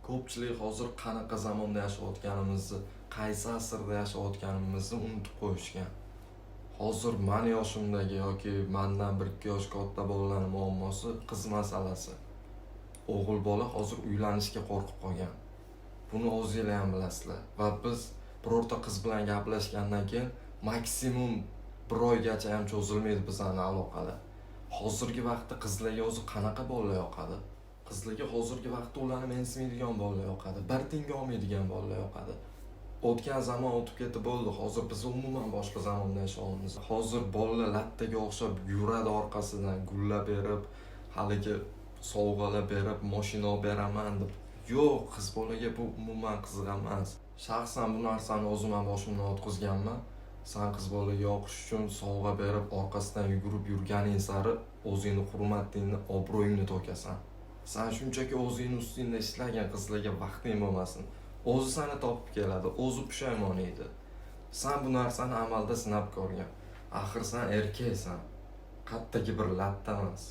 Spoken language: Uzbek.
Ko'pchilik hozir qanaqa zamonda yashayotganimizni, qaysi asrda yashayotganimizni unutib qo'yishgan. Hozir mani yoshimdagi yoki mandan 1-2 yosh katta bolalarni muammosi qiz masalasi. O'g'il bola hozir uylanishga qo'rqib qolgan. Buni o'zinglar ham bilasizlar. Va biz birorta qiz bilan gaplashgandan keyin maksimum bir oygacha ham cho'zilmaydi bizani aloqalar. Hozirgi vaqtda qizlarga o'zi qanaqa bolalar yoqadi? Qizlarga hozirgi vaqtda ularni mensimaydigan bolalar yoqadi, bir tiyinga olmaydigan bolalar yoqadi. O'tgan zamon o'tib ketdi, bo'ldi. Hozir biz umuman boshqa zamonda yashayapmiz. Hozir bolalar lattaga o'xshab yuradi orqasidan, gullar berib, haligi sovg'alar berib, moshina olib beraman deb. Yo'q, qiz bolaga bu umuman qiziq emas. Shaxsan bu narsani o'zim ham boshimdan o'tkazganman. San qiz bolaga yoqish uchun sovg'a berib, orqasidan yugurib yurganing sari o'zingni hurmatingni, obro'yingni to'kasan. San shunchaki o'zingni ustingda ishlagin, qizlarga vaqting bo'lmasin. O'zi seni topib keladi, o'zi pushaymon yeydi. San bu narsani amalda sinab ko'rgin. Axir san erkaksan. Qattagi bir latta emas.